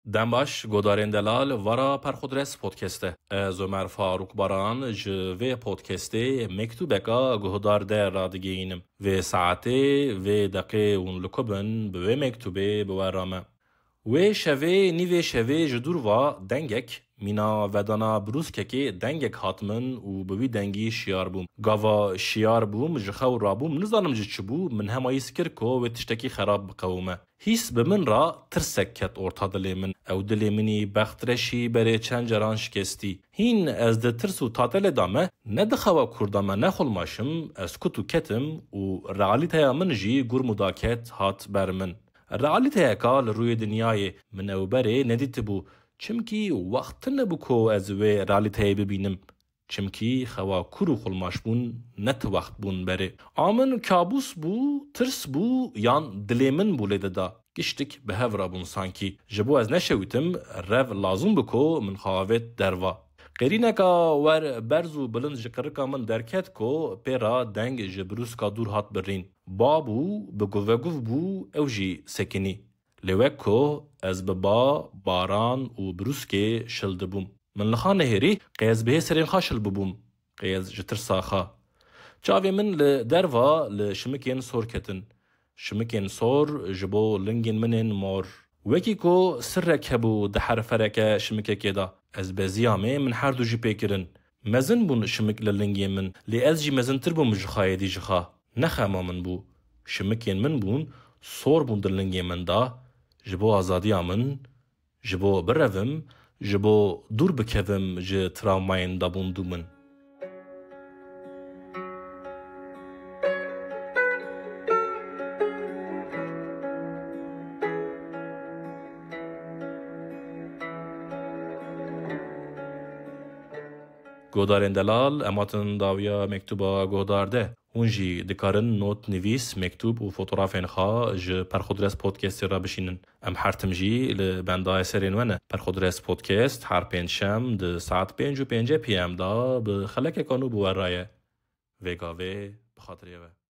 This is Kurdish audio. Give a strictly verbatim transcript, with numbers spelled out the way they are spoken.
Dem baş, godarên delal, vara Perxudres Podcast e. Ez Omer Farûk Baran ji vê podcastê mektûbeka guhdar de radigihînim. Vê saetê, vê deqê hûn li ku bin, bi wê mektûbê bi we re me. Wê şevê, nîvê şevê ji dûr va dengek, mîna vedana brûskekê dengek hat min û bi wî dengî şiyar bûm. Gava şiyar bûm, ji xew rabûm, nizanim ji çi bû, min hema hîs kir ku wê tiştekî xerab biqewime. Hîs bi min re tirsek ket orta dilê min. Ew dilê min î bextreşî berê çend caran şikestî. Hîn ez di tirs û tatelê de me, ne di xewa kûr de me nexulmaşim, ez kut û ketim û realîteya min jî gurm û daket hat ber min. Realîteyeka li rûyê dinyayê min ew berê nedîtibû, çimkî wext tune bû ku ez wê realîteyê bibînim. Çimkî xewa kûr û xulmaşbûn ne ti wext bûn berê. A min kabûs bû, tirs bû, yan dilê min bû lê dida. Giştik bi hev re bûn sankî. Ji bo ez neşewîtim, rev lazim bû ku min xwe avêt derva. Qêrîneka wer berz û bilind ji qirika min derket ku pê re deng ji birûska dûr hat birîn. Ba bû, bi guveguv bû, ew jî sekinî. Lê wek ku ez bi ba, baran û birûskê şil dibûm. Min li xwe nehêrî, qey ez bi hê serên xwe şil bibûm, qey ez ji tirsa xwe. Çavê min li derva li şimikên sor ketin. Şimikên sor ji bo lingên min ên mor. Wekî ku sirrek hebû di her fereke şimikekê de. Ez beziyamê, min her du jî pê kirin. Mezin bûn şimik li lingên min, lê ez jî mezintir bûm ji xwe êdî ji xwe. Ne xema min bû. Şimikên min bûn, sor bûn di lingên min de, ji bo azadiya min, ji bo birevim, ji bo dûr bikevim ji travmayên dabûn dû min. Godarên delal, em hatin dawiya mektûba guhdar de. Hûn jî dikarin not, nivîs, mektûb û fotografên xwe ji Perxudres Podcastê re bişînin. Em her tim jî li benda eserên we ne. Perxudres Podcast her pêncşem di saet pênc û pêncî P M de bi xelekeka nû bi we re ye. Vê gavê bi xatirê we.